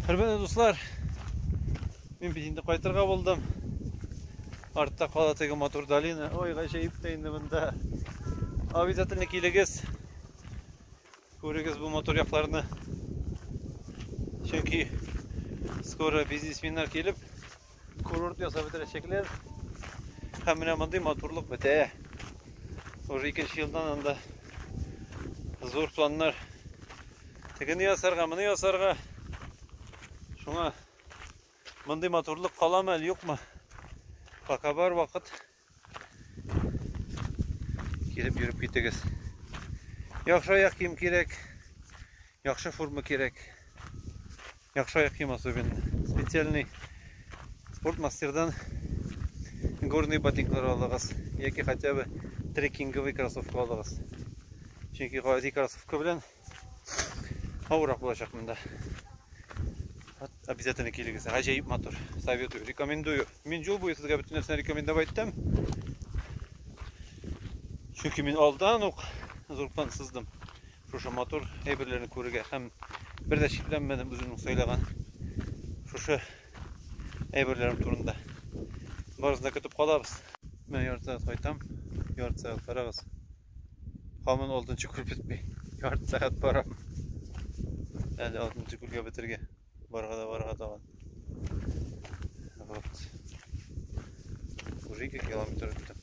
Хөрмәтле дуслар, мин бит инде кайтырга булдым. Артта кала теге матур долина. Ой, гаҗәеп тә инде монда. Обязательно килегез. Күрегез бу матур якларны. Чөнки скоро бизнесменнар килеп, курорт ясап бетерәчәкләр. Һәм менә мондый матурлык бетә. Уже икенче елдан анда зур планнар. Тегене ясарга, моны ясарга. Шуңа мондый матурлык каламы әле юкмы? Пока бар вакыт. Килеп йөреп китегез. Яхшы аяк кием кирәк. Яхшы форма кирәк. Яхшы аяк кием особенно. Специальный спорт мастердан горный ботинкалар алыгыз яки хотя бы трекинговый кроссовка алыгыз. Чөнки гади кроссовка белән авыррак булачак монда. Вот, обязательно килегез. Гаҗәеп матур. Советую, рекомендую. Мин юл буе сезгә бөтен нәрсәне рекомендовать итәм. Чөнки мин алдан ук зур план сыздым. Шушы матур әйберләрне күрергә һәм бер дә шикләнмәдем үземнең сайлаган шушы әйберләрем турында. Барысын да көтеп калабыз. Мен ярты сәгать кайтам. Ярты сәгать карагыз. Һаман алтынчы күл бетми. Ярты сәгать барам. Әле алтынчы күлгә бетергә. Барга да барга тагын. Вот. Уже 2 километр үттем.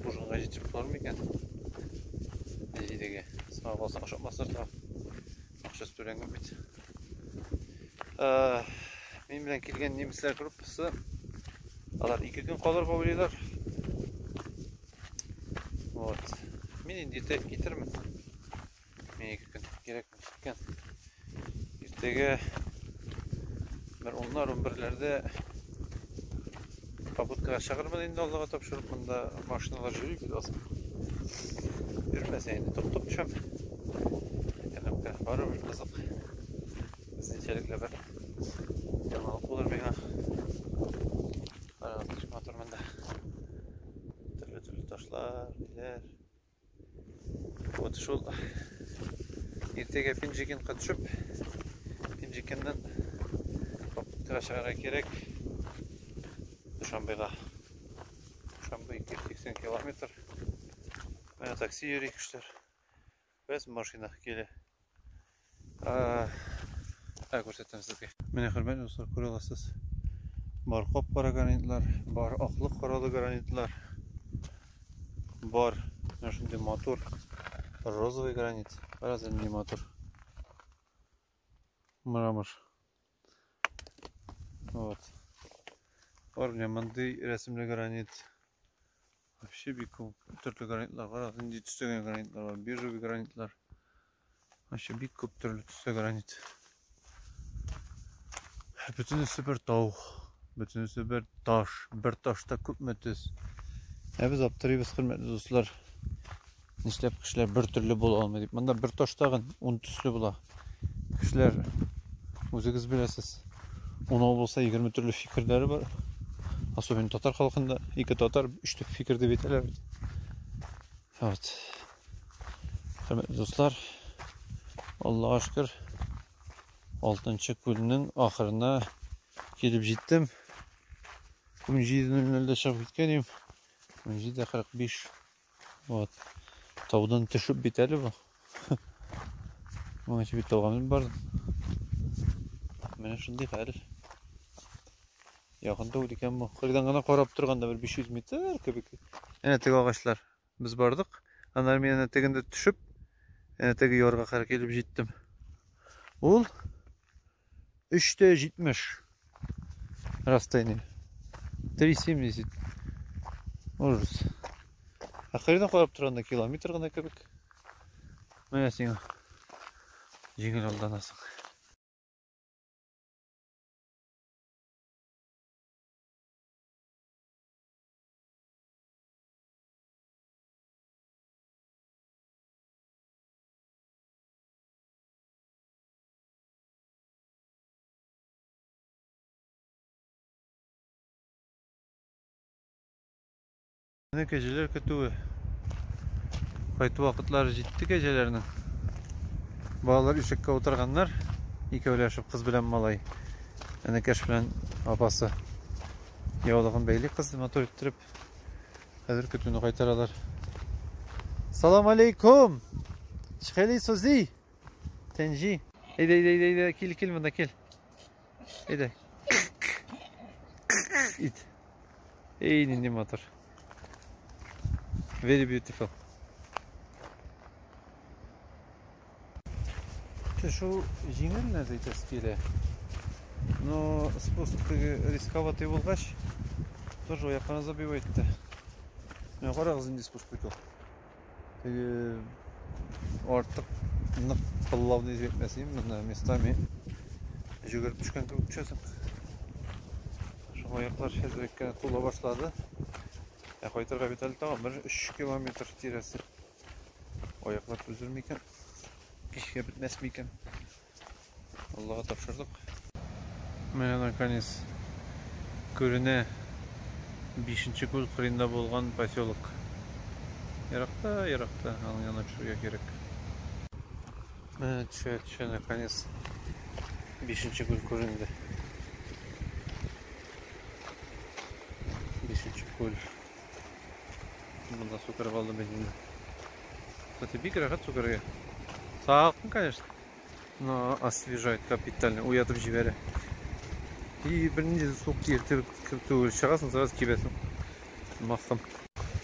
Ужинга җитеп булыр микән? Җидегә. Соңга калсаң ашатмаслар тагын. Акчасы түләнгән бит. Мин белән килгән немецләр группасы алар 2 көн калырга уйлыйлар. Вот. Мин инде иртә китермен. Мин 2 көн кирәк киткән. Иртәгә бер уннар, унберләрдә попуткага чыгармын инде Аллага тапшырып, монда машиналар йөри бит аз. Йөрмәсә инде туктап төшәм. Әкренләп барыбер кызык. Үзенчәлекле бер яңалык булыр миңа. Карагыз, ничек матур монда. Төрле-төрле ташлар, ниләр. Вот шул иртәгә Пенджикентка төшеп, Пенджикеннән попуткага чыгарга кирәк. Душанбега. Душанбе 280 километр. Менә такси йөри кешеләр. Без машина килә. Ә, күрсәтәм сезгә. Менә хөрмәтле дуслар, күрә аласыз. Бар кап-кара гранитлар, бар аклы-каралы гранитлар. Бар менә шундый матур розовый гранит. Карагыз нинди матур. Мрамор. Вот. Бар менә мондый рәсемле гранит. Вообще бик күп төрле гранитлар. Карагыз, нинди төстәге гранитлар бар. Бежевый гранитлар. Вообще бик күп төрле төстә гранит. Бөтенесе бер тау, бөтенесе бер таш, бер ташта күпме төс. Ә без аптырыйбыз, хөрмәтле дуслар. Нишләп кешеләр бер төрле була алмый дип. Монда бер таш тагын ун төсле була. Кешеләр үзегез беләсез. Унау булса 20 төрле фикерләре бар. Особенно татар халкында ике татар өч төп фикер дип әйтәләр бит. Вот. Хөрмәтле дуслар, Аллаһка шөкер, 6 күлнең ахырына килеп җиттем. 17:00-дә чыгып киткән идем. 17:45. Вот. Таудан төшеп бит әле бу. Моңа бит тауга менеп бардым. Менә шундый хәл. Якын түгел икән бу. Кырдан гына карап торганда бер 500 метр кебек. Әнә теге агачлар. Без бардык. Аннары мин әнә тегендә төшеп, әнә теге ярга кадәр килеп җиттем. Ул 3,70 расстояние. 3,70. Ужас. Ә кырдан карап торганда километр гына кебек. Менә сиңа. Җиңел алданасың. Менә кәҗәләр көтүе. Кайту вакытлары җитте кәҗәләрнең. Балалар ишеккә утырганнар. Икәүләшеп кыз белән малай. Энекәш белән апасы. Яулыгын бәйли кыз матур иттереп. Хәзер көтүне кайтаралар. Салам алейкум! Чхели сузи! Тенҗи. Әйдә, әйдә, әйдә, әйдә, кил, кил монда, кил. Әйдә. Ит. Эй, нинди матур. Very beautiful. Төшү җиңел нәрсә әйтәсе килә. Но спуск теге рисковатый булгач, тоже аякларны забивает итте. Менә карагыз инде спуск бит ул. Теге артык нык плавный дип әйтмәсем, монда местами җөгереп төшкән кебек төшәсең. Шуңа аяклар әзрәк кенә тула башлады. Ә кайтырга бит әле тагын бер 3 километр тирәсе. Аяклар түзер микән? Кичкә бетмәс микән? Аллага тапшырдык. Менә наконец күренә Бишенче күл кырыенда булган поселок. Еракта, еракта, аның янына төшергә кирәк. Менә төшә, төшә, наконец Бишенче күл күренде. Бишенче күл. Монда су кереп алдым бит инде. Кстати, бик рәхәт су керергә. Салкын, конечно. Но освежает капитально, уятып җибәрә. И бернинди су киртеп түгел, чыгасың, сразу кибәсең. Махсым.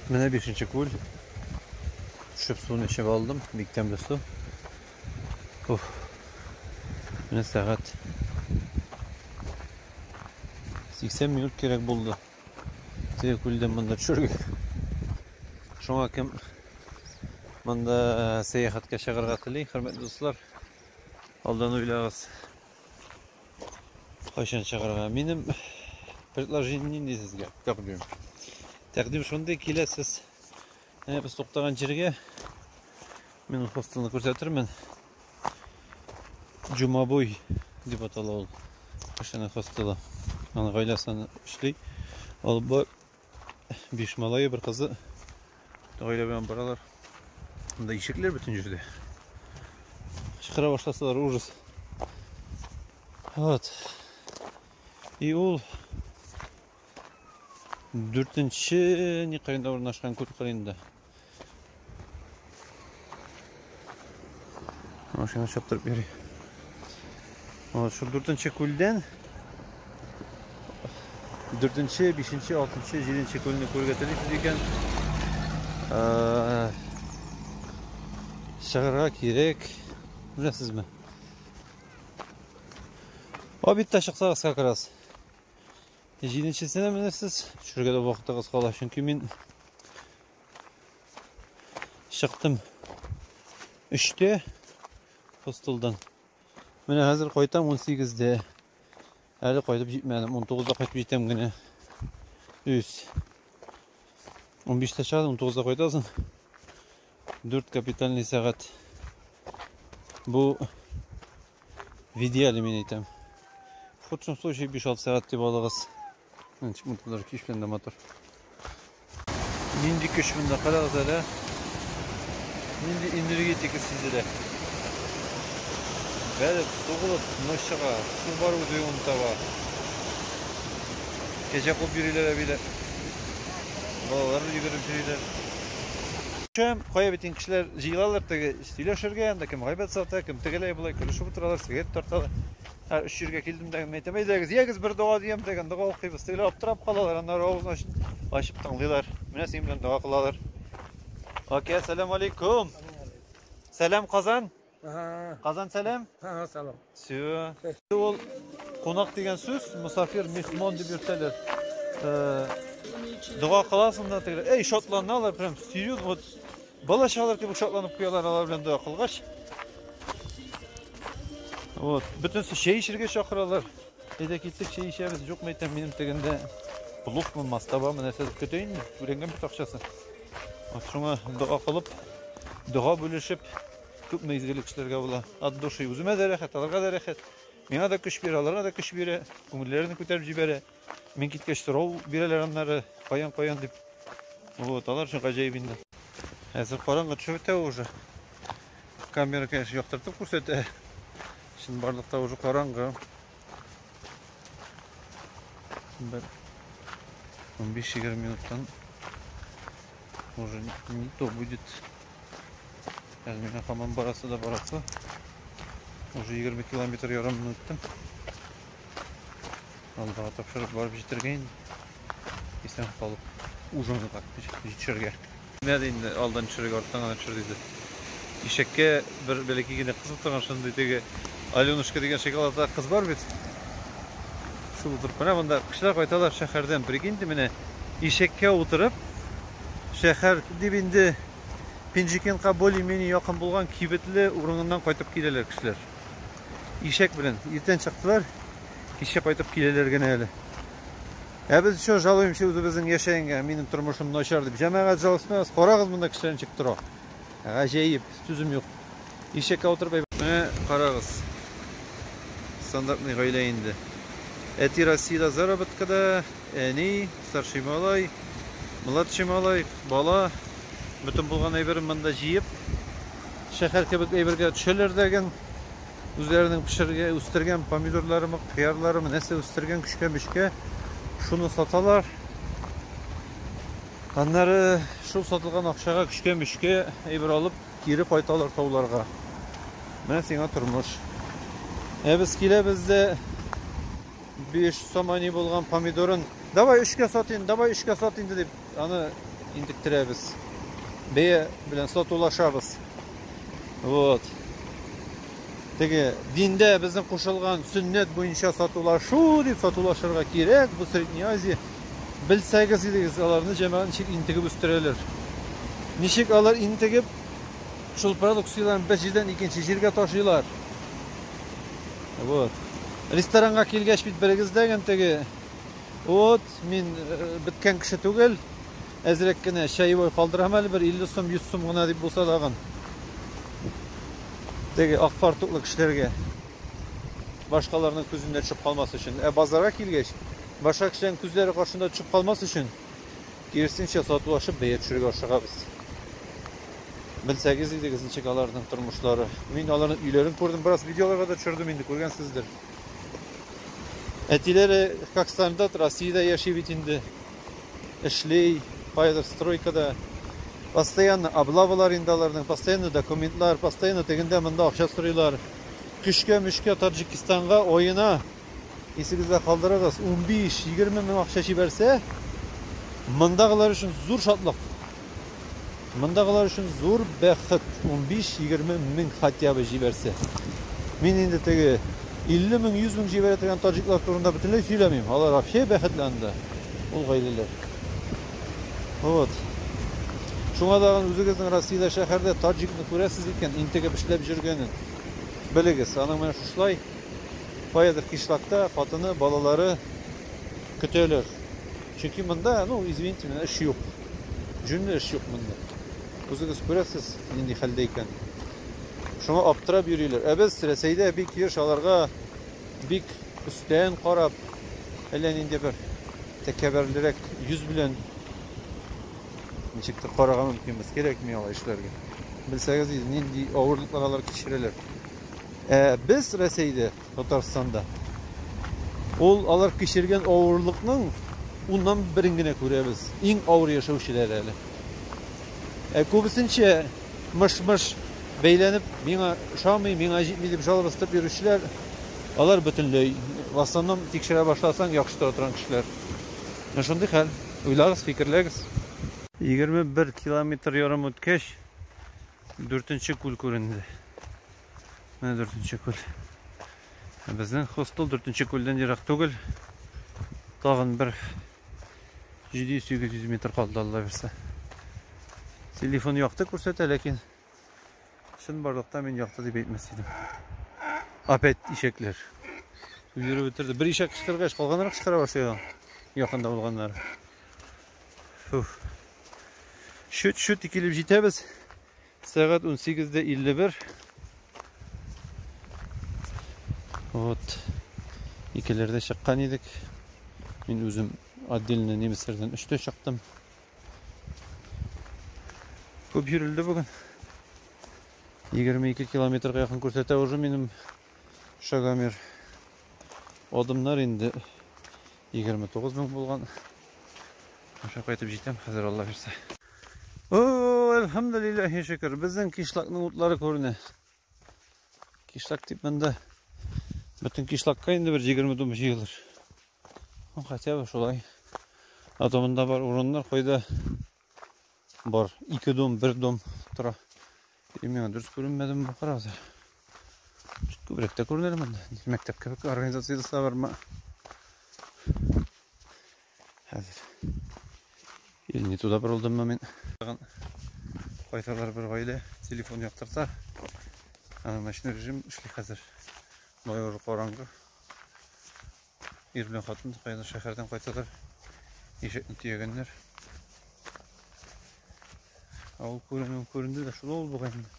Менә бишенче күл. Төшеп суны эчеп алдым, бик тәмле су. Уф. Менә сәгать 80 минут кирәк булды. Теге күлдән монда төшергә. Шуңа кем монда сәяхәткә чыгарга тели, хөрмәтле дуслар, алдан уйлагыз. Кайчан чыгарга? Минем предложение нинди сезгә? Тәкъдим. Тәкъдим шундый, киләсез. Менә без туктаган җиргә мин хостелны күрсәтермен. Джумабой дип атала ул. Кешенең хостелы. Аның гаиләсе эшли. Алып бар биш малае, бер кызы. Гаилә белән баралар. Монда ишекләр бөтен җирдә. Чыгара башласалар ужас. Вот. И ул дүртенче ни кырында урнашкан күл кырында. Машина чаптырып йөри. Вот шул дүртенче күлдән дүртенче, бишенче, алтынчы, җиденче күлне күрергә телисез икән, чыгарга кирәк. Беләсезме? Обедта чыксагыз как раз. Җиденчесенә менерсез, төшергә дә вакытыгыз кала, чөнки мин чыктым өчтә хостелдан. Менә хәзер кайтам 18-дә. Әле кайтып җитмәдем, 19-да кайтып җитәм генә. Үз. 15-тә чыгасың, 19-да кайтасың. 4 капитальный сәгать. Бу в идеале мин әйтәм. В худшем случае 5-6 сәгать дип алыгыз. Ничек монда кич белән дә матур. Нинди көч монда, карагыз әле. Нинди энергетика сизелә. Бәреп, сугылып, но чыга. Су бар үзе юлын таба. Кәҗә куып йөриләр әбиләр. Балалар йөгереп йөриләр. Шәм, кая бит инде кешеләр җыелалар теге сөйләшергә, анда кем гайбәт сата, кем тегеләй болай көлешеп утыралар, сигарет тарталар. Ә өч җиргә килдем дә, мин әйтәм, әйдәгез, ягез бер дога диям дигән, дога укыйбыз. Тегеләр аптырап калалар, аннары авызын ачып, ачып тыңлыйлар. Менә синең белән дога кылалар. Окей, ассаламу алейкум. Сәлам, Казан. Казан сәлам. Ага, сәлам. Все. Ул кунак дигән сүз, мусафир, михмон дип йөртәләр. Дога кыласың да тегеләр, эй, шатланалар, прям серьезно, вот бала чагалар кебек шатланып куялар алар белән дога кылгач. Вот, бөтенесе чәй эчәргә чакыралар. Әйдә киттек, чәй эчәбез. Юк, мәйтәм, минем тегендә пловмы, мастабамы, нәрсә дип көтә инде. Түләнгән бит акчасы. Вот шуңа дога кылып, дога бүлешеп, күпме изгелек эшләргә була. От души үземә дә рәхәт, аларга да рәхәт. Миңа да көч бирә, аларга да көч бирә, күңелләрен күтәреп җибәрә. Мин киткәч сорау бирәләр аннары, каян-каян дип. Вот, алар өчен гаҗәеп инде. Хәзер караңгы төшеп бетә уже. Камера, конечно, яктыртып күрсәтә. Чынбарлыкта уже караңгы. Бер 15-20 минуттан уже не то будет. Әле миңа һаман барасы да барасы. Уже 20 километр ярымны үттем. Аллага тапшырып барып җитәргә инде. Исән калып ужинга җитешергә. Менә инде алдан төшерергә, арттан гына төшер диде. Ишәккә бер бәләкәй генә кыз утырган, шундый теге Аленушка дигән шоколадта кыз бар бит. Шул утырып, менә монда кешеләр кайталар шәһәрдән. Прикиньте, менә ишәккә утырып, шәһәр дип инде Пенджикентка более-менее якын булган кибетле урыныннан кайтып киләләр кешеләр. Ишәк белән иртән чыктылар, кичә кайтып киләләр генә әле. Ә без еще жалуемся үзебезнең яшәгәнгә, минем тормышым начар дип. Җәмәгать жалостьмагыз, карагыз монда кешеләр ничек тора. Гаҗәеп, сүзем юк. Ишәккә утырып менә карагыз. Стандартный гаилә инде. Әти Россиядә заработкада, әни, старший малай, младший малай, бала бөтен булган әйберен монда җыеп, шәһәр кебек әйбергә төшәләр дәген, үзләренең пешергә, үстергән помидорларымы, кыярларымы, нәрсә үстергән көчкә-мөчкә, шуны саталар. Аннары шул сатылган акчага көчкә-мөчкә әйбер алып, кире кайталар тауларга. Менә сиңа тормыш. Ә без киләбез дә 5 сомони булган помидорын давай 3-кә сат инде, давай 3-кә сат инде дип аны интектерәбез. Бәя белән сатулашабыз. Вот. Теге диндә безнең кушылган сөннәт буенча сатулашу дип сатулашырга кирәк. Бу Средняя Азия. Белсәгез идегез, аларны җәмәгать ничек интегеп үстерәләр. Ничек алар интегеп шул продукцияләрен бер җирдән икенче җиргә ташыйлар. Вот. Ресторанга килгәч бит берегез дә теге вот мин э, беткән кеше түгел, әзрәк кенә чаевой калдырам әле бер 50 сум, 100 сум гына дип булса тагын. Теге ак фартуклы кешеләргә башкаларның күзендә төшеп калмас өчен. Ә базарга килгәч, башка кешеләрнең күзләре каршында төшеп калмас өчен, киресенчә сатулашып бәя төшерергә ашыгабыз. Белсәгез идегез, ничек аларның тормышлары. Мин аларның өйләрен күрдем, бераз видеоларга да төшердем инде, күргәнсездер. Әтиләре, как стандарт, Россиядә яши бит инде. Эшли, каядыр стройкада. Постоянно облавалар инде аларның, постоянно документлар, постоянно тегендә монда акча сорыйлар. Көчкә-мөчкә Таджикистанга аена исегездә калдырыгыз, 15-20 мең акча җибәрсә, мондагылар өчен зур шатлык. Мондагылар өчен зур бәхет, 15-20 мең хотя бы җибәрсә. Мин инде теге 50 мең, 100 мең җибәрә торган таҗиклар турында бөтенләй сөйләмим. Алар вообще бәхетле анда, ул гаиләләр. Вот. Шуңа тагын үзегезнең Россиядә шәһәрдә таҗикны күрәсез икән, интегеп эшләп йөргәнен белегез. Аның менә шушылай каядыр кишлакта хатыны, балалары көтәләр. Чөнки монда, ну, извините меня, эш юк. Җүнле эш юк монда. Үзегез күрәсез, нинди хәлдә икән. Шуңа аптырап йөриләр. Ә без Рәсәйдә бик еш аларга бик өстән карап, әллә нинди бер тәкәбберлерәк йөз белән ничектер карарга мөмкинбез. Кирәкми алай эшләргә. Белсәгез иде, нинди авырлыклар алар кичерәләр. Ә без Рәсәйдә, Татарстанда ул алар кичергән авырлыкның уннан берен генә күрәбез. Иң авыр яшәүчеләр әле. Ә күбесенчә мыш-мыш бәйләнеп, миңа ошамый, миңа җитми дип жалобастырып йөрүчеләр, алар бөтенләй, в основном тикшерә башласаң, яхшы тора торган кешеләр. Менә шундый хәл. Уйлагыз, фикерләгез. 21 километр ярым үткәч, дүртенче күл күренде. Менә дүртенче күл. Безнең хостел дүртенче күлдән ерак түгел. Тагын бер 700-800 метр калды, Алла бирсә. Телефон якты күрсәтә, ләкин чынбарлыкта мин якты дип әйтмәс идем. Опять ишәкләр. Йөреп бетерде. Бер ишәк кычкыргач, калганнары кычкыра башлый. Якында булганнары. Фух. Чүт-чүт килеп җитәбез. Сәгать 18:51. Вот. Икеләрдә чыккан идек. Мин үзем отдельно немецләрдән өчтә чыктым. Күп йөрелде бүген. 22 километрга якын күрсәтә уже минем. Шагомер. Адымнар инде 29 мең булган. Аша кайтып җитәм, хәзер Алла бирсә. О, әлхәмдүлилләһи шөкер, безнең кишлакның утлары күренә. Кишлак дип монда бөтен кишлакка инде бер 20 дом җыелыр. Ну, хотя бы шулай. А то монда бар урыннар кайда бар. Ике дом, бер дом тора. И миңа дөрес күренмәдеме бу, карагыз әле. Күбрәк тә күренер монда. Мәктәп кебек организациясе бармы? Хәзер. Или не туда борылдыммы мин? Кайталар бер гаилә, телефон яктырта. Аның ночной режим эшли хәзер. Болай уже караңгы. Ир белән хатын кайда шәһәрдән кайталар. Ишекне төягәннәр. Авыл күренү күренде дә шул авыл бугай инде.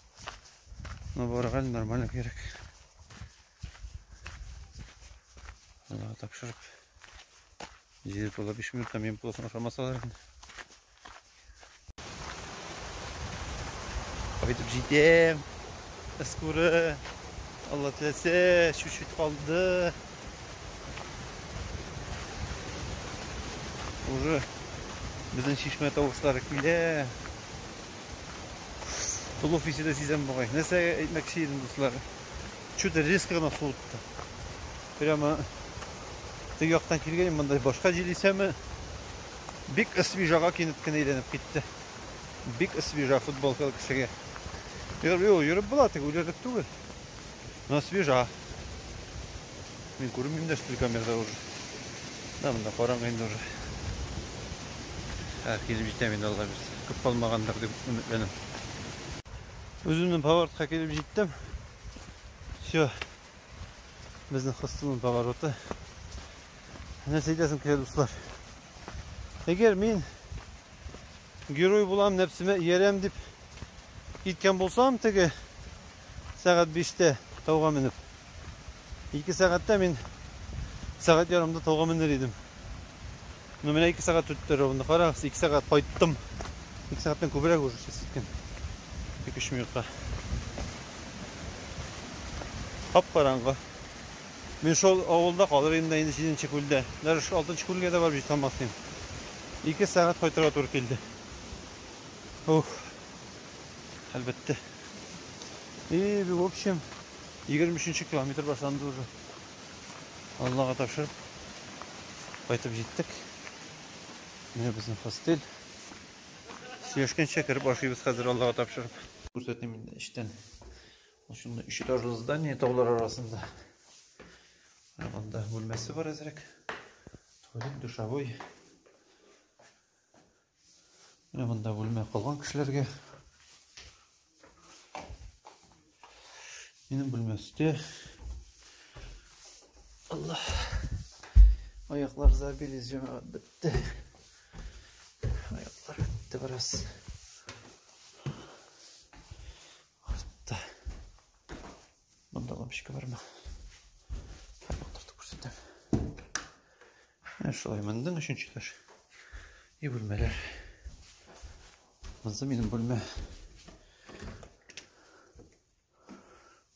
Но барырга әле нормально кирәк. Аллага тапшырып. 7 тула 5 минутта мин плохо ашамасалар инде. Кайтып җитәм. Скоро. Алла теләсә, чуть-чуть калды. Уже безнең чишмә тавышлары килә. Плов исе дә сизәм бугай. Нәрсә әйтмәкче идем, дуслар. Что-то резко гына суытты. Прямо теге яктан килгән, монда башка җил исәме? Бик свежага кинәт кенә әйләнеп китте. Бик свежа футболкалы кешегә. Юк, йөреп була, теге үлерлек түгел. Но свежа. Мин күренмим дә, что ли, камерада уже. Да, монда караңгы инде уже. Ә, килеп җитәм инде, Алла бирсә. Күп калмагандыр дип өметләнәм. Үземнең поворотка килеп җиттем. Все. Безнең хостелның повороты. Нәрсә әйтәсем килә, дуслар? Әгәр мин герой булам, нәпсемә иярәм дип киткән булсам, теге сәгать 5-тә тауга менеп, 2 сәгатьтә мин сәгать ярымда тауга менер идем. Ну, менә 2 сәгать үтте ровно. Карагыз, 2 сәгать кайттым. 2 сәгатьтән күбрәк уже сейчас киткән. 2-3 минутка. Кап-караңгы. Мин шул авылда калыр идем дә инде 7 күлдә. Даже 6 күлгә дә барып җитә алмас идем. 2 сәгать кайтырга туры килде. Ух. Әлбәттә. И, в общем, 23 километр башланды уже. Аллага тапшырып кайтып җиттек. Менә безнең хостел. Сөйләшкәнчә кереп ашыйбыз хәзер Аллага тапшырып. Күрсәтәм инде эчтән. Шунда өч этажлы здание таулар арасында. Менә монда бүлмәсе бар әзрәк. Туалет, душевой. Менә монда бүлмә калган кешеләргә. Минем бүлмә өстә. Алла. Аяклар забились, җәмәгать, бетте. Аяклар бетте бераз. Артта. Монда лампочка бармы? Яктыртып күрсәтәм. Менә шулай мендең өченче этаж. И бүлмәләр. Монысы минем бүлмә.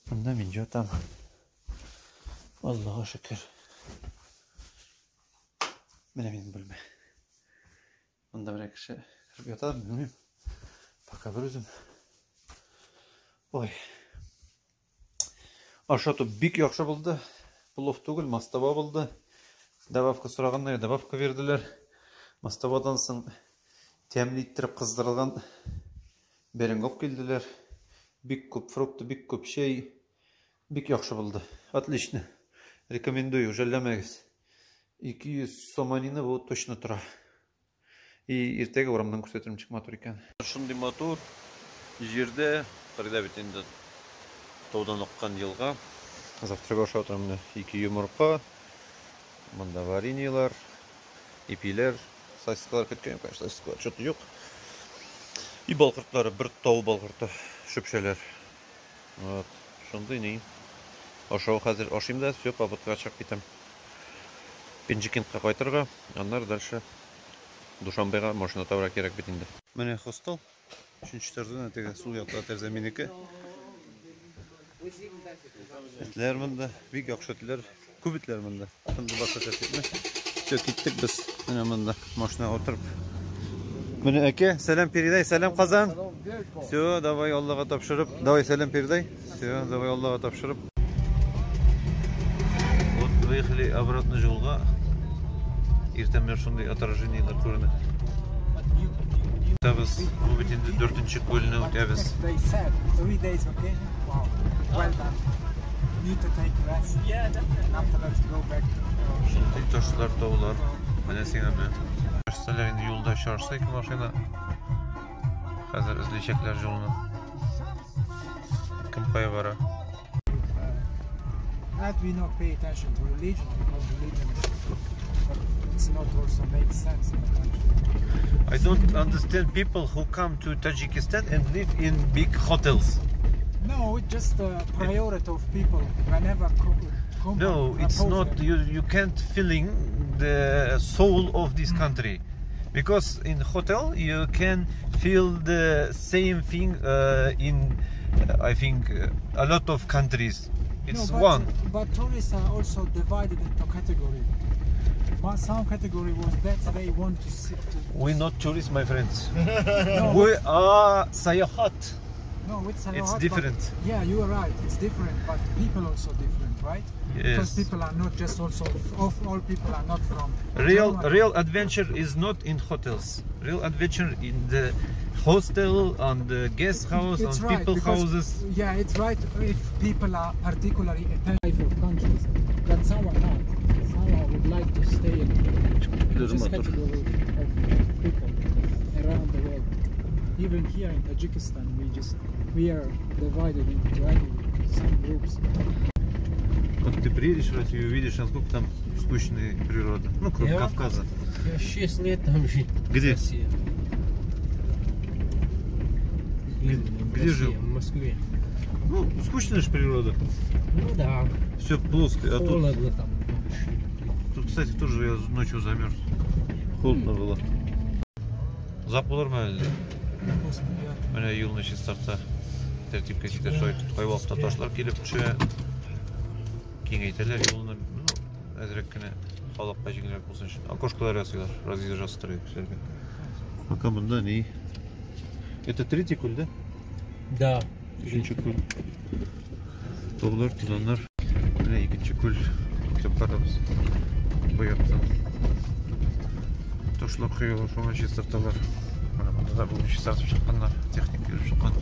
Монда мин жатам. Аллага шөкер. Менә минем бүлмә. Монда бер кеше кереп ята, белмим. Пока бер үзем. Ой. Ашату бик яхшы булды. Плов түгел, мастаба булды. Добавка сораганнар, добавка бирделәр. Мастабадан соң тәмле иттереп кыздырылган бәрәңге алып килделәр. Бик күп фрукты, бик күп чәй. Бик яхшы булды. Отлично. Рекомендую, жәлләмәгез. 200 сомонины бу точно тора. И иртәгә урамнан күрсәтермен, ничек матур икән. Шундый матур җирдә, кырда бит инде таудан аккан елга. Завтрак ашап утырам менә. Ике йомырка, монда вареньелар, ипиләр, сосискалар көткән, конечно, сосискалар что-то юк. И бал кортлары, бер тау бал корты, шөпшәләр. Вот, шундый ни. Ашау хәзер ашыйм да, все, попыткага чыгып китәм. Пенджикентка кайтырга, аннары дальше Душанбега машина табырга кирәк бит инде. Менә хостел. Өченче этажда теге сул якта тәрәзә минеке. Этләр монда, бик яхшы этләр, күп этләр монда. Тынды баса тәртипме? Все, киттек без. Менә монда машина утырып. Менә әке, сәлам передай, сәлам Казан. Все, давай Аллага тапшырып. Давай сәлам передай. Все, давай Аллага тапшырып. Вот выехали обратно юлга. Иртән менә шундый отражениеләр күренә. Үтәбез. Бу бит инде дүртенче күлне үтәбез. They said 3 days vacation. Wow, well done. Need to take rest. Yeah, definitely. And afterwards go back to your Шундый ташлар, таулар. Менә сиңа менә. Нәрсәләр инде юлда очрашса ике машина. Хәзер эзләячәкләр юлны. Кем кая бара? That we not pay attention to religion because religion is, but it's not also makes sense in the country. I don't understand people who come to Tajikistan and live in big hotels. No, it's just the priority of people whenever company No, it's propose not. them. You can't feeling the soul of this country, because in hotel you can feel the same thing in I think a lot of countries. It's No, but, one. But tourists are also divided into category. One, some category was that they want to sit to. We're not tourists, my friends. No, We are sayahat. no, it's a It's lot, but- different. Yeah, you are right. It's different, but people also different, right? Because Yes. people are not just also of all people are not from Real Germany. real adventure is not in hotels. Real adventure in the hostel, on the guest house, It's on right, people because- houses. Yeah, it's right if people are particularly attentive of countries, but some are not. Some are would like to stay in this category of people around the world. Even here in Tajikistan, we are divided into some groups. Вот ты приедешь в Россию и увидишь, насколько там скучная природа. Ну, кроме Кавказа. Я 6 лет там жил. Где? В России. Где, В где России, жил? В Москве. Ну, скучная же природа. Ну да. Все плоско. А тут, Холодно там. тут, кстати, тоже я ночью замерз. Холодно было. Озак булырмы әле? Менә юлны чистарта. Тәртипкә китерә. Шулай кайвакытта ташлар килеп төшә. Киңәйтәләр юлны. Ну, әзрәк кенә халыкка җиңелрәк булсын өчен. Окошкалар ясыйлар. Разъезжастырып кешеләргә. Пока монда ни? Это третий күл, да? Да. Өченче күл. Таулар, тузаннар. Менә икенче күл. Үтеп барабыз. Бу яктан. Ташлап куялар, шуңа чистарталар. Менә монда да бүген чистартып чыкканнар. Техник килеп чыккан.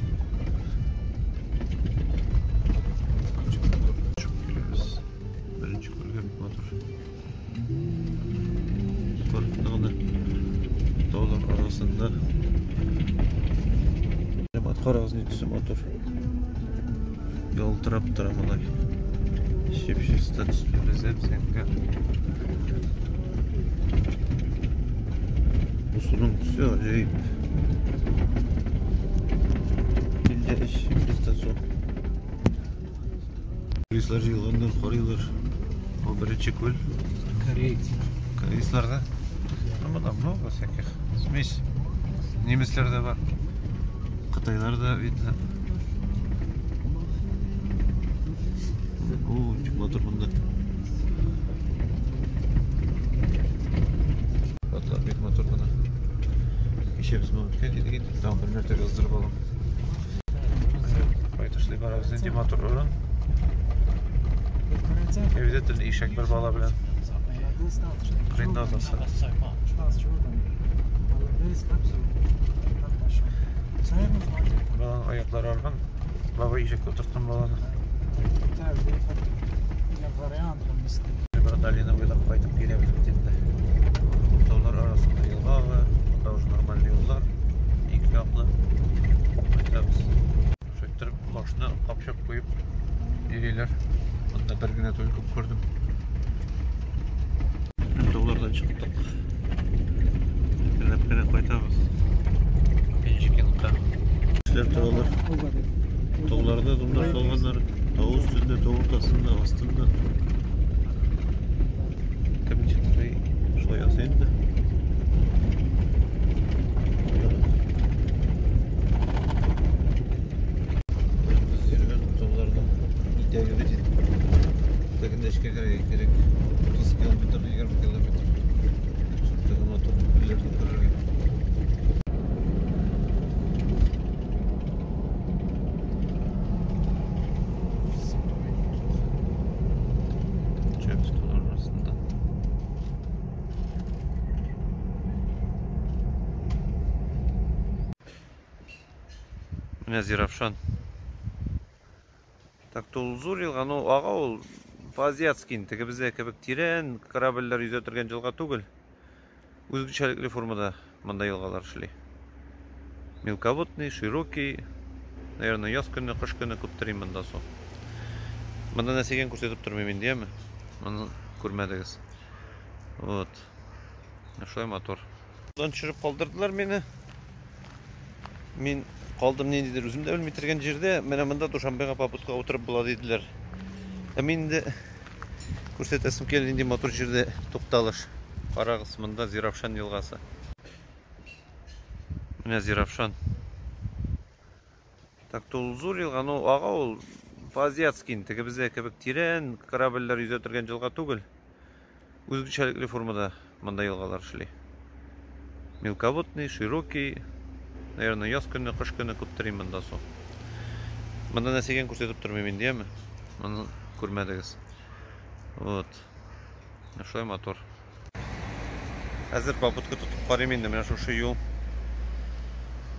Чыгып киләбез. Беренче күлгә бик матур. Караңгы таулар арасында. Җәмәгать, карагыз, нинди матур. Ялтырап тора болай. Чип-чиста төсле, зәп-зәңгәр. Бу суның төсе гаҗәеп. Илдә эч чиста су. Туристлар җыелганнар, карыйлар. Бу беренче күл. Корейцы. Корейцлар, да? Ну, монда много всяких. Смесь. Немецлар да бар. Кытайлар да видно. О, ничек матур монда. Атлар бик матур монда. Кичә без моны үткән идек инде. Тагын бер мәртәбә уздырып алам. Кайтышлый барабыз, нинди матур урын. Обязательно ишәк бер бала белән. Кырында атасы. Баланың аяклары арган. Бабай ишәккә утырткан баланы. Бер долина буйлап кайтып киләбез бит инде. Таулар арасында елга ага, монда уже нормальный юллар, ике яклы. Кайтабыз. Шулай иттереп машина капчык куеп йөриләр. Монда бер генә түгел, күп күрдем. Таулардан чыктык. Әкренләп кенә кайтабыз. Пенджикентка. Кешеләр торалар. Тауларда домнар салганнар. Тау өстендә, тау уртасында, астында. Кем ничек теләй, шулай ясый инде. Без йөргән тауларның кирәк. 30 километр, 20 километр. Теге матур күлләрне күрергә. Чәп столар арасында. Менә Зиравшан. Так-то ул зур елга, но ага ул по-азиатски, теге бездә кебек тирән корабльләр йөзә торган елга түгел. Үзенчәлекле формада монда елгалар эшли. Мелководный, широкий. Наверное, яз көне, кыш көне күптер инде монда су. Монда нәрсә икәнен күрсәтеп тормыйм инде, яме? Моны күрмәдегез. Вот. Шулай матур. Моннан төшереп калдырдылар мине. Мин калдым ниндидер үзем дә белми торган җирдә. Менә монда Душанбега попутка утырып була диделәр. Ә мин инде күрсәтәсем килә нинди матур җирдә тукталыш. Карагыз, монда Зиравшан елгасы. Менә Зиравшан. Так-то ул зур елга, но ага ул по-азиатски, теге бездә кебек тирән корабльләр йөзә торган елга түгел. Үзенчәлекле формада монда елгалар эшли. Мелководный, широкий. Наверное, яз көне, кыш көне күптер инде монда су. Монда нәрсә икәнен күрсәтеп тормыйм инде, яме? Моны күрмәдегез. Вот. Шулай матур. Хәзер попутка тотып карыйм инде, менә шушы юл.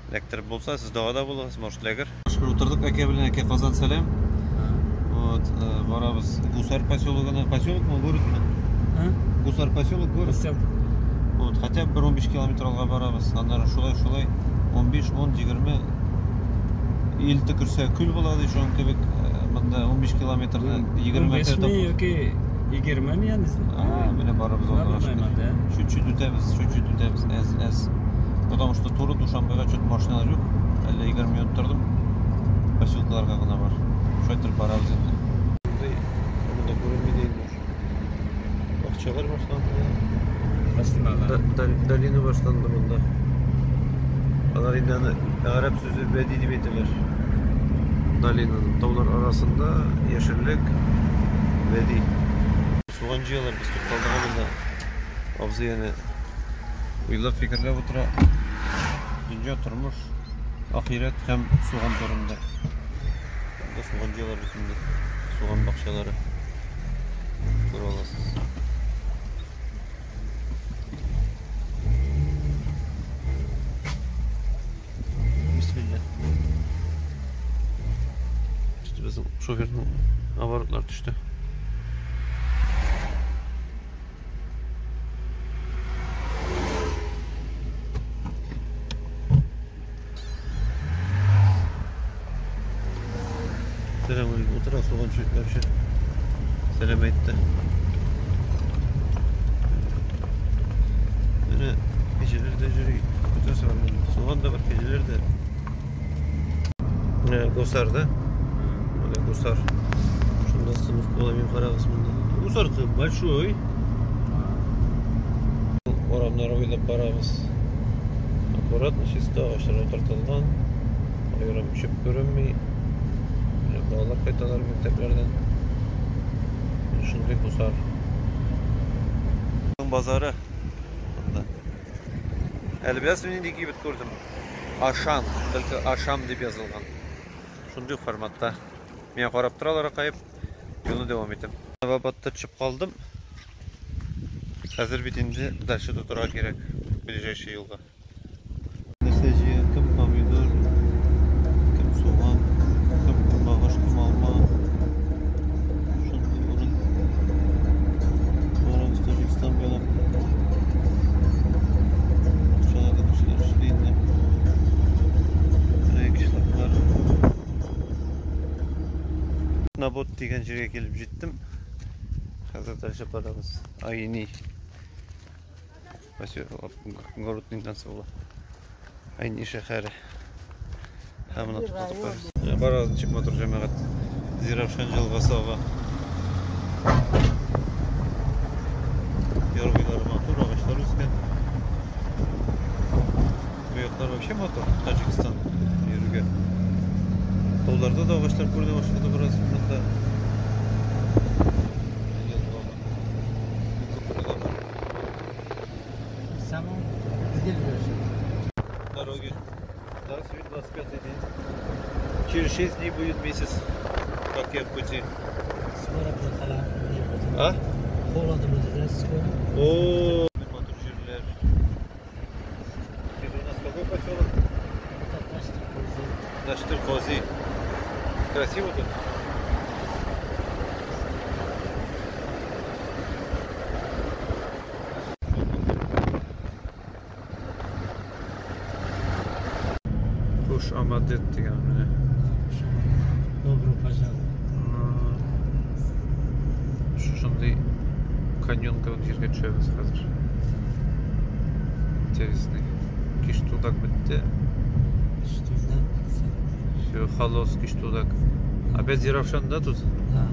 Эләктереп булса, сез дагада булыгыз, может эләгер. Шөкер утырдык әкә белән, әкә Казан сәлам. Вот, барабыз Гусар поселогына. Поселокмы, городмы? А? Гусар поселок, город. Поселок. Вот, хотя бы бер 15 километр алга барабыз. Аннары шулай, шулай 15, 10, 20 ил төкерсә күл була ди, шуның кебек, монда 15 километрны 20 15 мәртәбә ми yoki 20 ми, я не знаю. А, менә барабыз алга Надо шөкер. да? Чуть-чуть үтәбез, чуть-чуть үтәбез, әз, әз. Потому что туры Душанбега чуть машиналар юк. Әллә 20 минут тордым. Поселкаларга гына бар. Шулай торып барабыз инде. Монда күренми дә инде. Бакчалар башланды. Долина башланды монда. Алар инде аны гарәп сүзе бәди дип әйтәләр. Долинаның таулар арасында яшеллек, бәди. Суган җыялар, без тукталдык монда. Абзый әнә уйлап фикерләп утыра. Дөнья, тормыш, ахирәт һәм суган турында. Монда суган җыялар бит инде. Суган бакчалары. Күрә аласыз. Бисмилла. Төште безнең шоферның оборотлар төште. Сәлам алейкум. Утыра суган вообще. Сәлам әйтте. Менә кәҗәләр дә йөри. Көтәсе бар монда. Суган да бар, кәҗәләр дә. Менә Гусар да. Менә Гусар. Шунда остановка була, мин карагыз монда. Гусар большой. Урамнар буйлап барабыз. Аккуратно, чиста, агачлар утыртылган. Аерым чүп күренми. Менә балалар кайталар мәктәпләрдән. Шундый Гусар. Базары. Монда. Әле беләсезме нинди кибет күрдем? Ашан, только Ашам дип язылган. Шундый форматта. Миңа карап торалар акаеп. Юлны дәвам итәм. Новобадта төшеп калдым. Хәзер бит инде дальше тотырга кирәк, ближайший юлга. Нәрсә җыя? Кем помидор, кем суган, кем көнбагыш, кем алма. Шундый урын. Барабыз Таҗикстан буйлап. Бакчаларда кешеләр эшли инде. Менә кишлаклар. Набот дигән җиргә килеп җиттем. Хәзер дальше барабыз. Айни. Поселок, город була. Айни шәһәре. Һәм моны туктатып куябыз. Барабыз ничек матур җәмәгать. Зиравшан елгасы ага. Яр буйлары матур, агачлар үскән. Бу яклар вообще матур, Таҗикстан йөрергә. Тауларда да агачлар күренә башлады бераз монда. 25-й день. Через 6 дней будет месяц, как я в пути. Скоро прохладно будет. А? Холодно будет, да, скоро? О, это у нас какой поселок? Даштыр-Кози. Красиво тут? Хуш омадет дигән менә. Добро пожаловать. Шушындый каньон кебек җиргә төшәбез хәзер. Интересный. Киштудак бетте. Все, холос, Киштудак. Опять Зеравшан, да, тут? Да.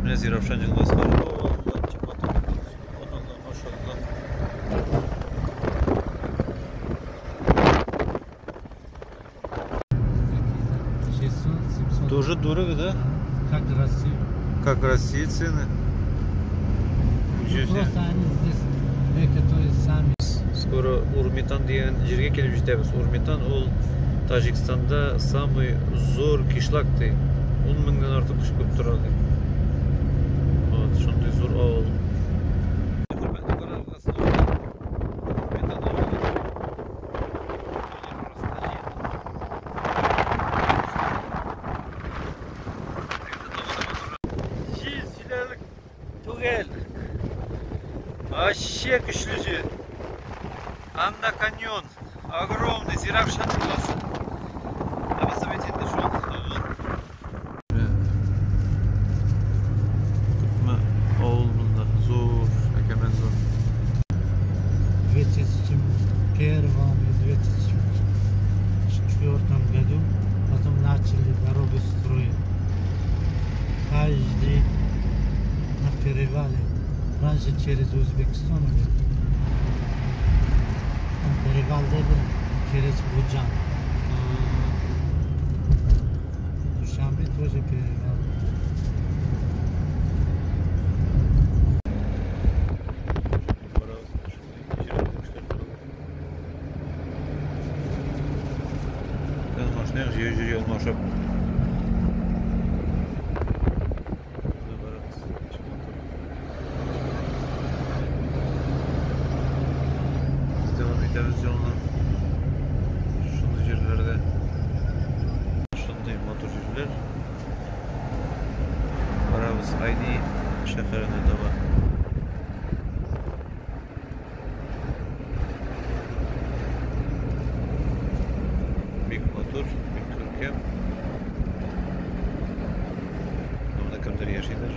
Менә Зеравшан елгасы бар. Тоже дорого, да? Как Россия. Как Россия цены. Просто они здесь некоторые сами. Скоро Урмитан дигән җиргә килеп җитәбез. Урмитан ул Таҗикстанда самый зур кишлак ди. 10 меңнән артык кеше күп тора ди. Вот, шундый зур авыл. Вообще көчле җир. Анда каньон огромный, Зеравшан елгасы. Табасы бит инде шул. Күпме авыл монда, зур, әкәмәт зур. В 2001 и 2004 году потом начали дорогу строить. Каждый на перевале. Раньше через Узбекистан, там перевал был через Худжан. Душанбе тоже перевал. Шундый җирләрдә шундый матур җирләр. Барабыз Айни шәһәренә таба. Бик матур, бик күркәм. Монда кемдер яшиләр.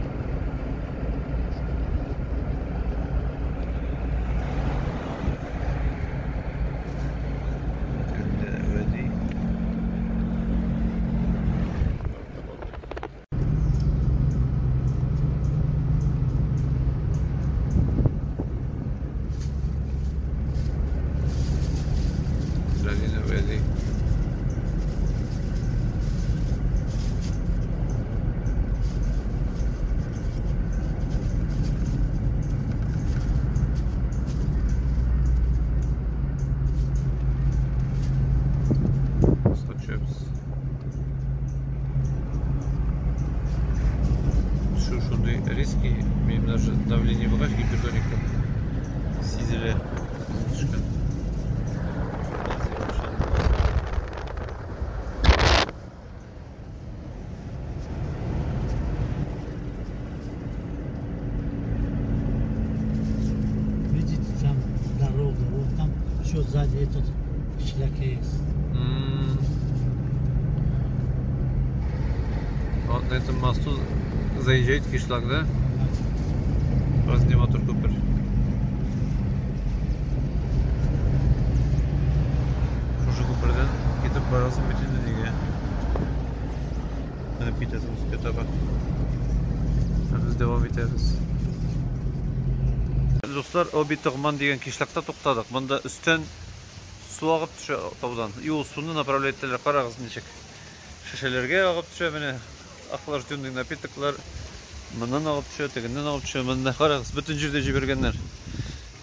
Риски, минем даже давление булгач гипертоникта сизелә төшкән. Видите, там дорога, вот там еще сзади этот кишлак есть. Вот на этом мосту заезжает кишлак, да? Раз матур күпер. Шушы күпердән китеп барасың бит инде нигә. Менеп китәсең өскә таба. Без дәвам итәбез. Дуслар, Оби-Тыгман дигән кишлакта туктадык. Монда өстән су агып төшә таудан. И ул суны направлять итәләр. Карагыз ничек. Шешәләргә агып төшә менә охлажденный напитоклар. Моннан агып төшә, тегеннән агып төшә. Монда карагыз, бөтен җирдә җибәргәннәр.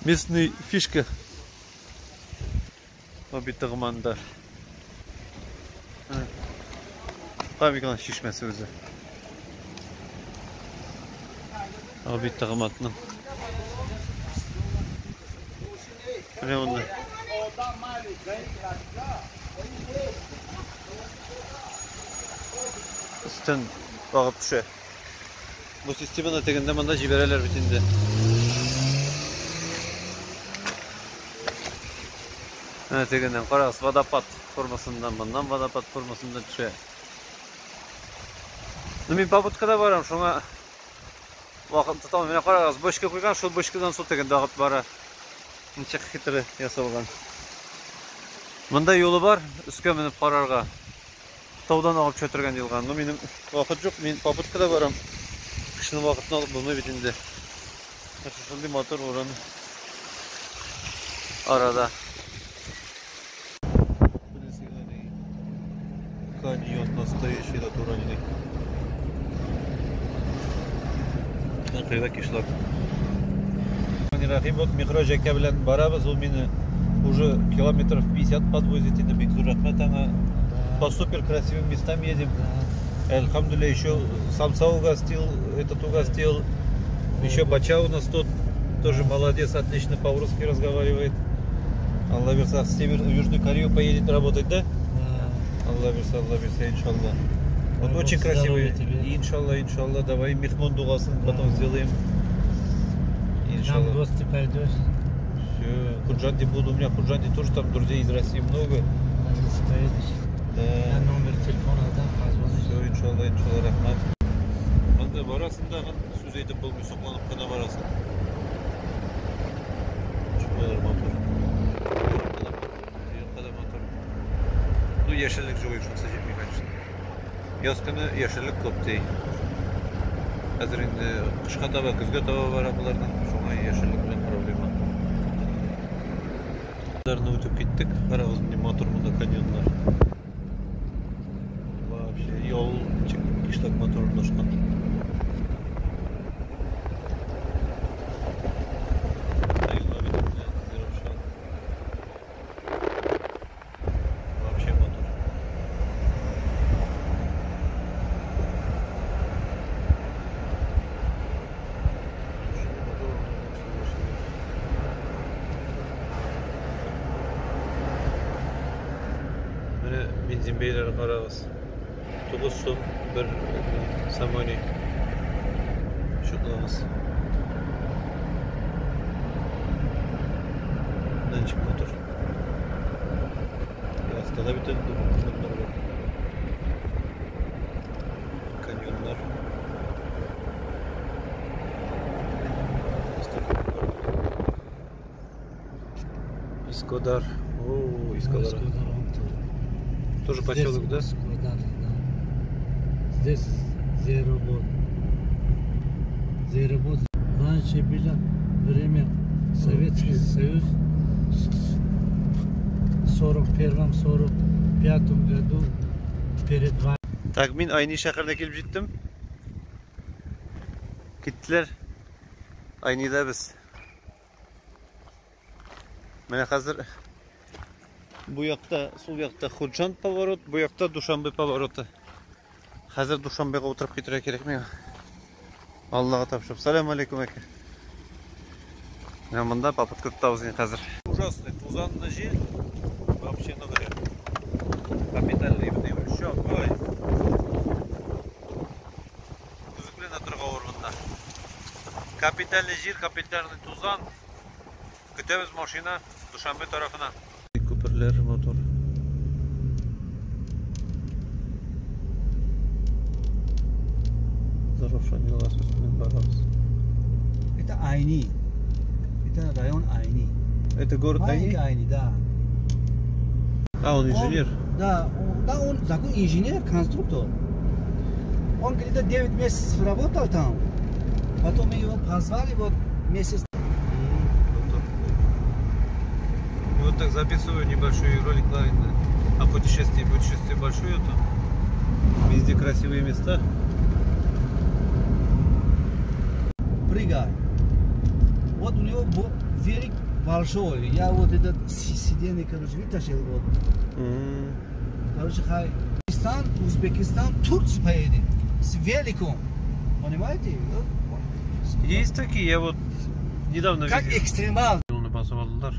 Местный фишка. Оби-Тыгманда. Юкка бик аның чишмәсе үзе. Абит тагыматның. Менә монда. Өстен агып төшә. Бу системаны тегендә монда җибәрәләр бит инде. Менә тегеннән карагыз, водопад формасында, моннан водопад формасында төшә. Ну, мин попуткада барам, шуңа вакыт тота алмыйм. Менә карагыз, бочка куйган, шул бочкадан су тегендә агып бара. Ничек хитрый ясалган. Монда юлы бар, өскә менеп карарга. Таудан агып төшә торган елга. Но минем вакыт юк, мин попуткада барам. Кешенең вакытын алып булмый бит инде. Шундый матур урын. Арада. Каньон настоящий натуральный. Кайда кишлак. Рахим, вот Михраҗ әкә белән барабыз, ул мине уже километров 50 подвозит инде, бик зур рәхмәт аңа. По супер красивым местам едем. Әлхәмдүлилләһ, еще самса угостил, этот угостил. Еще бача у нас тут тоже молодец, отлично по-русски разговаривает. Алла бирса, в Север, в Южную Корею поедет работать, да? Да. Алла бирса, иншалла. Вот Дай очень Бог красивый. здоровья тебе. Иншалла, иншалла, давай мехмон дугасын потом Да. сделаем. Там в Иншалла. гости пойдешь, Все, Худжанде буду. У меня в Худжанде тоже там друзей из России много. если поедешь. Да. Я номер телефона дам, позвонишь. Все, иншалла, иншалла, рәхмәт. Монда барасың да, сүз әйтеп булмый, сокланып кына барасың. Чүпләр матур. Юкка да матур. Ну, яшеллек юк, шунысы җитми, конечно. Яз көне яшеллек күп ди. Хәзер инде кышка таба, көзгә таба бара боларның, шуңа яшеллек белән проблема. Ларны үтеп киттек. Карагыз, нинди матур монда каньоннар. Вообще, ял ничек кишлак матур урнашкан. Елга бит инде, Зеравшан. Вообще матур. Шундый матур урнашкан. Менә бензин бәяләре карагыз. 9 сум бер сомони. Шутлагыз. Ничек матур. Аста да бит инде урыннар бар. Каньоннар. Аста каньоннар. Искодар. О, Искодар. Искодар, он тоже. Тоже Здесь поселок, да? Искодар, да. Здесь Зеробот. Зеробот. Раньше было время Советский Союз в 41-45 году перед войной. Так, мин Айни шәһәренә килеп җиттем. Киттеләр. Айнида без. Менә хәзер бу якта, сул якта Худжанд поворот, бу якта Душанбе повороты. Хәзер Душанбега утырып китәргә кирәк миңа. Аллага тапшырып. Салам алейкум әкә. Менә монда попутка тотабыз инде хәзер. Ужасный тузанный җил. Вообще, ну говоря. Капитальный еще. Ой. Төзекләнә торган урында. Капитальный җир, капитальный тузан. Көтәбез машина Душанбе тарафына. Күперләр матур. Заравшан елгасы өстеннән барабыз. Это Айни. Это район Айни. Это город Маленький Айни? Айни, да. А, он инженер. Да, он такой инженер, конструктор. Он где-то 9 месяцев работал там. Потом его позвали, вот месяц. Вот так записываю небольшой ролик о путешествии. Путешествие большое там. Везде красивые места. Прыгай. Вот у него велик большой. Я вот этот сиденье, короче, вытащил вот. Короче, хай. Казахстан, Узбекистан, Турцию поедет. С великом. Понимаете? Есть такие, я вот недавно как видел. Экстремал. Юлны басып алдылар.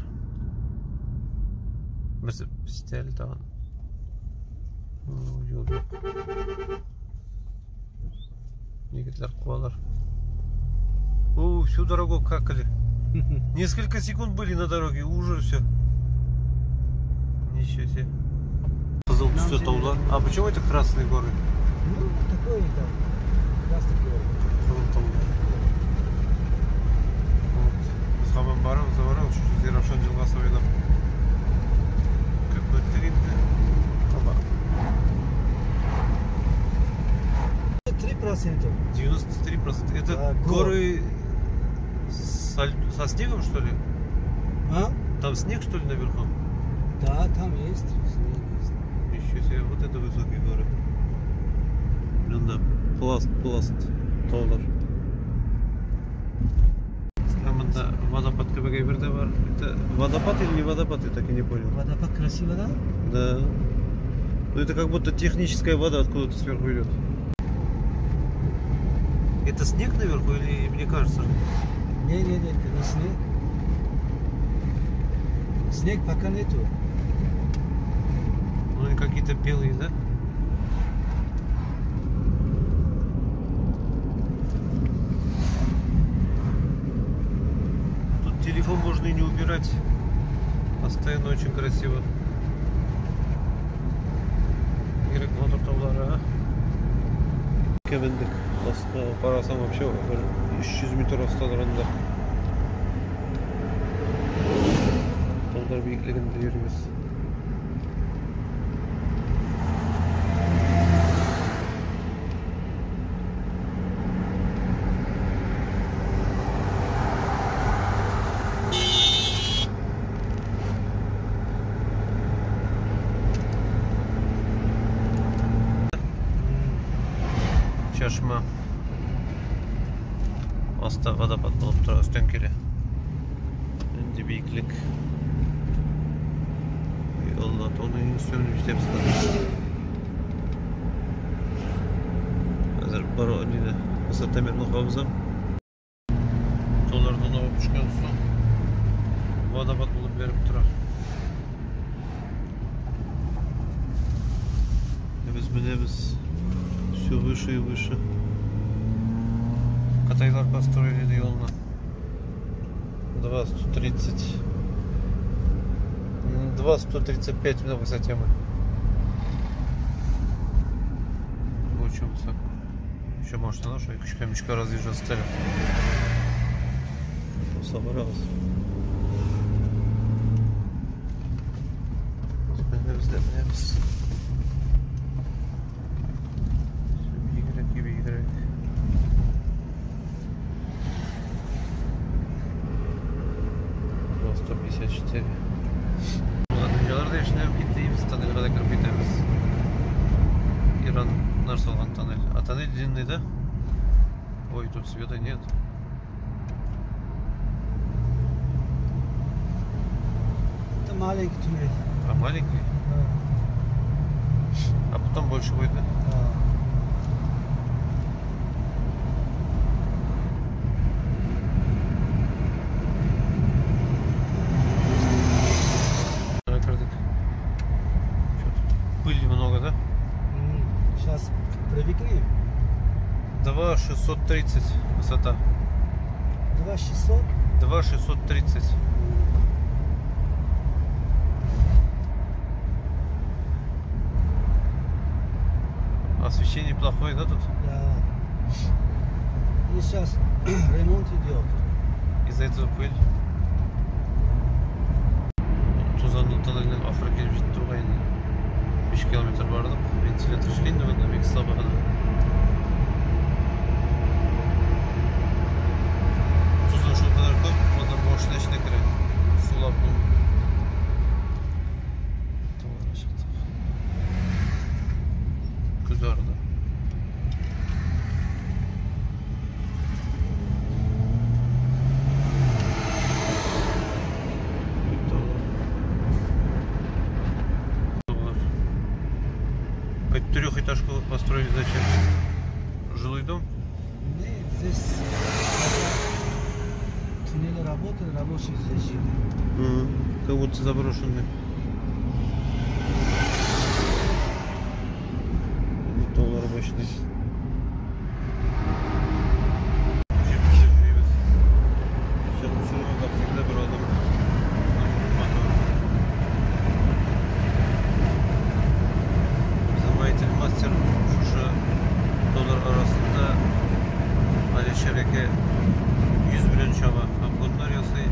Берсе пистәле тагын. Юл юк. Егетләр куалар. О, всю дорогу какали. Несколько секунд были на дороге, уже все. Ничего себе. Кызыл төсле таулар. А почему это красные горы? Ну, такой это красный горы. Кызыл таулар. Вот. Без һаман барабыз, барабыз, шушы Зеравшан елгасы буйлап. Күп үттек инде. Аба. 3%. 93%. Это да, горы со снегом, что ли? А? Там снег, что ли, наверху? Да, там есть снег. Есть. Еще себе, вот это высокие горы. Ну да, пласт, таулар. Там да, водопад кебек бер дә бар. Это водопад или не водопад, я так и не понял. Водопад красиво, да? Да. Ну это как будто техническая вода откуда-то сверху идет. Это снег наверху или мне кажется? Не, это не снег. Снег пока нету. Ну и какие-то белые, да? Тут телефон можно и не убирать. Постоянно очень красиво. Ерек мотор таулары, а? Кемендек. Карасам вообще 300 метр астадыр анда. Таулар биеклегендә йөрибез. Чашма. Аста водопад булып тора, өстән килә. Инде биеклек. Алла, тауның иң өстенә менеп җитәбез хәзер. Хәзер бар инде высотомерны кабызам. Таулардан агып төшкән су водопад булып бәреп тора. Без менәбез все выше и выше. Кытайлар построили юлны. 2,130. 2,135 на высоте мы. Очень высоко. Еще может наша көчкә разъезжаться стали. Собрался. Бигрәк. 154. Дөньяларда яшьнәп китте, без тоннельгә дә кереп китәбез. Ираннар салган тоннель. А тоннель длинный, да? Ой, тут света нет. Это маленький туннель. А маленький? Да. А потом больше будет, да? Да. Пыли много, да? Сейчас привыкли. 2,630 высота. 2,600? 2,630. Освещение плохое, да, тут? Да. И сейчас ремонт идет. Из-за этого пыль. Тузанлы тоннельнең ахыры килеп җитте бугай инде. 5 километр бардык. Вентилятор эшли инде монда бик слабо гына. Тузан шул кадәр күп, монда машина эченә керә. Сулап булмый. Тауга чыктык. Күз арды. Трехэтажку построили зачем? Жилой дом? Нет, здесь туннели работали, рабочие здесь жили. Как будто заброшенный. Доллар мощный. Мастер шушы доллар арасында Алишер aka 100 белән чаба, обгоннар ясый.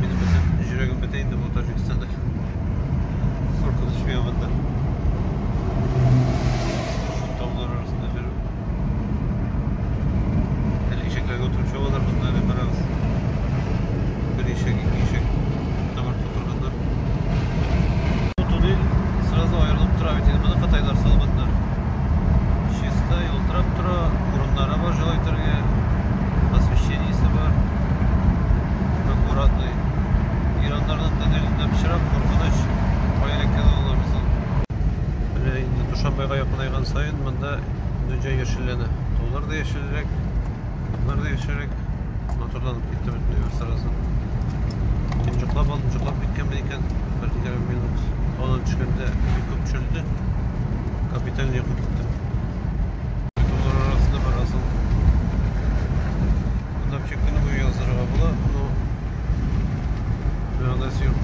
Минем бөтен йөрәгем бетә инде бу Таҗикстанда. Куркыныч миңа монда. Шу таулар арасында йөрү. Әле ишәкләргә утырып чабалар монда, әле карагыз. Бер ишәк, ике ишәк тамыр тутырганнар. Бу туннель сразу аерылып тора бит инде. Моны кытайлар салганнар. Чиста, ялтырап тора, урыннары бар җылы итәргә, освещениесе бар. Аккуратный. Ираннарның тоннелендә пычрак, куркыныч. Кая эләккәнен аңламыйсың. Менә инде Душанбега якынайган саен монда дөнья яшелләнә. Таулар да яшелрәк, таулар да яшелрәк. Матурланып китте бөтенләй бер сразу. Йоклап алдым, йоклап киткәнмен икән. Бер 20 минут. Таудан төшкәндә бик күп төшерде. Капиталь йокы киттем. Таулар арасында барасың. Монда вообще көне буе яздырырга була, но мәгънәсе юк.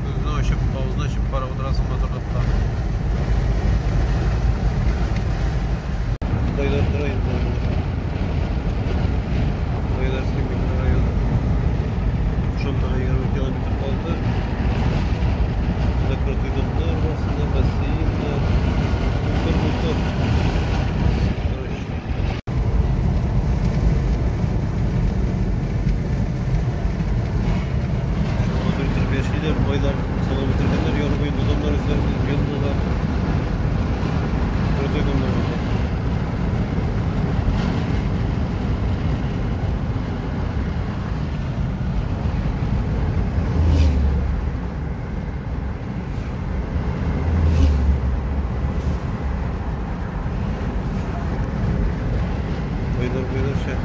Күзне ачып, авызны ачып карап утырасың матурлыкка. Байлар тора инде. Байдарский микрорайон. Шонтага 20 километр калды. Монда крутой домнар бар, сында бассейннар. Мотор, мотор. Короче. Матур итеп яшиләр, байлар салып бетергәннәр, яр буенда домнар үзләренең виллалар. Крутой домнар монда. Baylar baylar şey.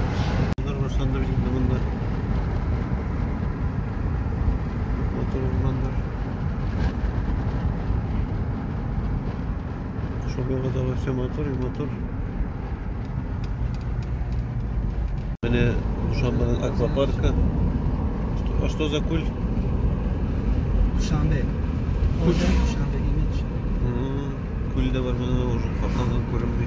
Bunlar başlandı bizim bunlar. Motor ormanlar. Шобега да все мотор и мотор. Менә Душанбеның аквапаркы. А что за куль? Душанбе. Озеро Душанбе, имя Душанбе. Күл дә бар, менә уже капланган күренми.